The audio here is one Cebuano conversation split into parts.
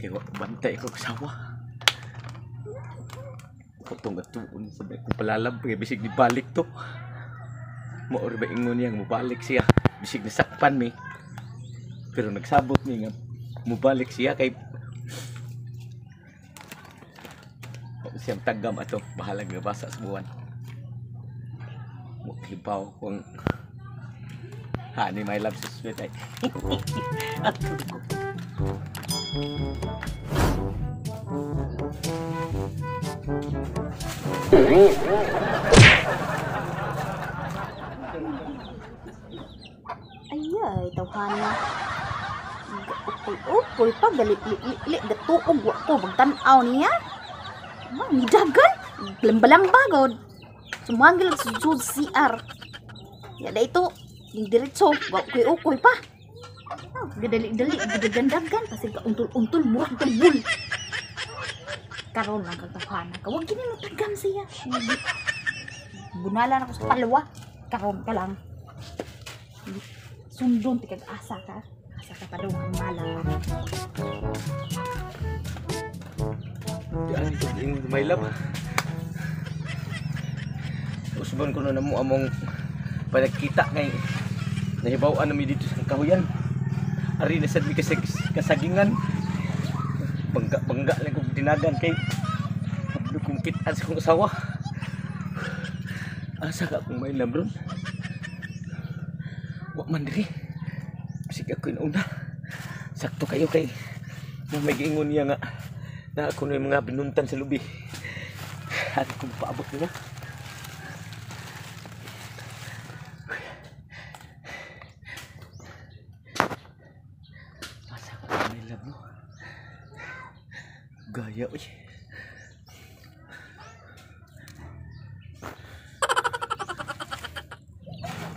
Kay bantay ako kasawa. Kutong atuon sa kong palalab kay bisig ni balik to. Mao ra ba ingon niya mobalik siya. Bisig nasakpan mi. Pero nagsabot mi nga mobalik siya kay siyang tagam ato bahalag nabasa sa buwan. Muklibaw kung hani my love sa sweet ay. Ay, tawhana. Ukoy-ukoy pa gali-li-li gatuog wa ko magtan-aw niya. Ma, nidagan. Lambalamba god. Sumangil sa CR. Ya da ito, diretso, ukoy-ukoy pa. Oh, gadali-dali, gadagandagan kasi kauntol-untol murag tambul. Karon lang kag tawhana ka. Wag gini mo tagam siya. Bunalan ako sa palwa. Karon ka lang. Sundon ti kag asa ka. Asa ka pa daw ang mala. My love. Usbon ko na mo among panagkita ngay nahibaw-an na mi dito sa kahuyan. Ari na sad mi kasagingan. Bangga-bangga lang kong dinagan kay hablo kong kit-an sa kong asawa. Asa ka akong my love ron? Wa man diri. Sige ako inauna. Sakto kayo kay may giingon niya nga na ako na yung mga binuntan sa lubi. At kung paabot nila. Asa ka my love mo? Gaya, uy.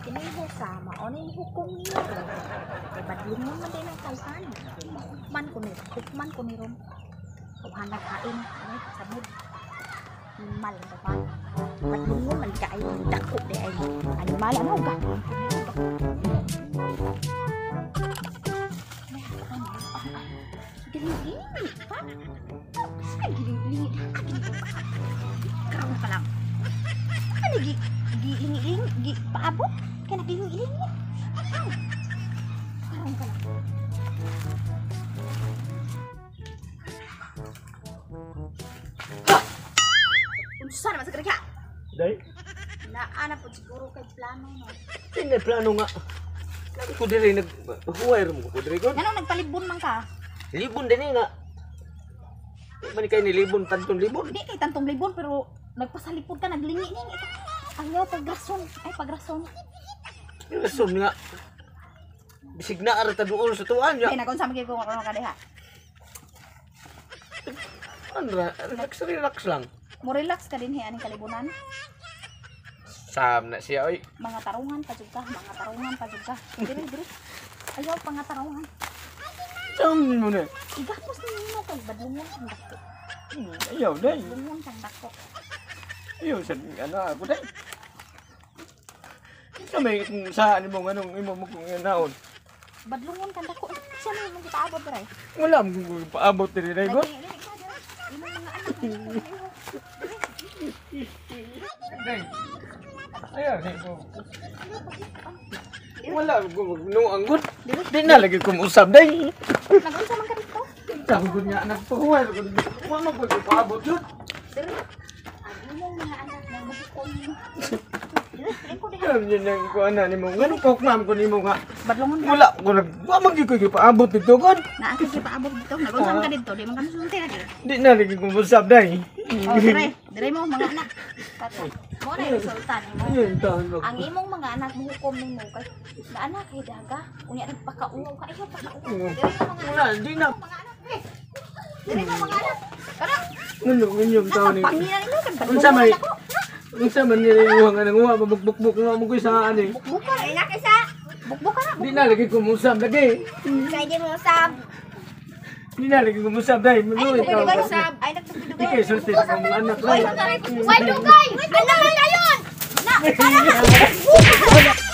Kini sama o na yung hukom niyo. Kay badlungon man din ang tawhan. Hukman ko ni, hukman ko ni ron. Tawhan na kain, ay samod. Mal ang tawhan. Badlungon man kaay dako di ay animal ano ba? Giling-giling pa. Ay, giling-giling. Karon pa lang. Ano giling-giling gi paabot? Kaya nagiling-giling. Karon ka lang. Unsa naman sa karika? Day? Naa na po siguro kay plano no. Hindi plano nga. Ko diri naghuway ra mo ko diri kon. Ngano nagpalibon man ka? Libon din nga. Di man kay nilibon tantong libon. Di kay tantong libon pero nagpasalipod ka naglingi-lingi ka. Ayaw pagrason, ay pagrason. Rason nga. Bisig na ara ta duol sa tuan ya. Kay nagunsa man gyud ko ka diha. Anra, relax relax lang. Mo relax ka dinhi aning kalibunan. Sam na siya oy. Mga tarungan pa jud ka, mga tarungan pa jud ka. Diri diri. Ayaw pangatarungan. Sam mo na. Igapos nimo kay badlungon kang dako. Ayaw day. Badlungon kang dako. Ayaw sa ano ako day. Sa may kung saan mo anong imo mo kung naon. Badlungon kang dako. Siya man imong gipaabot diri. Wala mo kung paabot diri day ko. Imong mga anak. Day. Ayaw day ko. Wala ko no anggot. Di na lagi ko usab day. Nagunsa man ka dito? Tawag niya anak ko. Wa man ko paabot yun. Diri. Ang imong mga anak na muhukom nimo. Alam niyo nang kuan na nimo. Ngano ko ma'am ko nimo nga. Badlungon ka. Wala ko nag wa man gyud ko gipaabot dito kon. Naa ka gipaabot dito. Nagunsa man ka dito? Di man ka musulti lagi. Di na lagi ko usab day. Oh, dire. Dire mo mga anak. Mo na resulta nimo. Ang imong mga anak muhukom nimo kay naa kay daga. Unya nagpakauwaw ka. Ayaw pakauwaw. Dire mo mga anak. Wala di na. Mga anak. Dire mo mga anak. Kana. Ngano inyong taon ni. Pangina nimo kay Unsa may badlungon ako. Unsa man nila yung nga nanguha mabukbuk nga mo ko sa ani. Bukbuka na ina kaysa. Bukbuka na. Di na lagi ko musab lagi. Kay di mo usab. Di na lagi ko musab dai. Ay, nagdugay usab. Ay, nagdugay. Di kay sulti sa mga anak lang. Way dugay. Anak na yun. Na, para.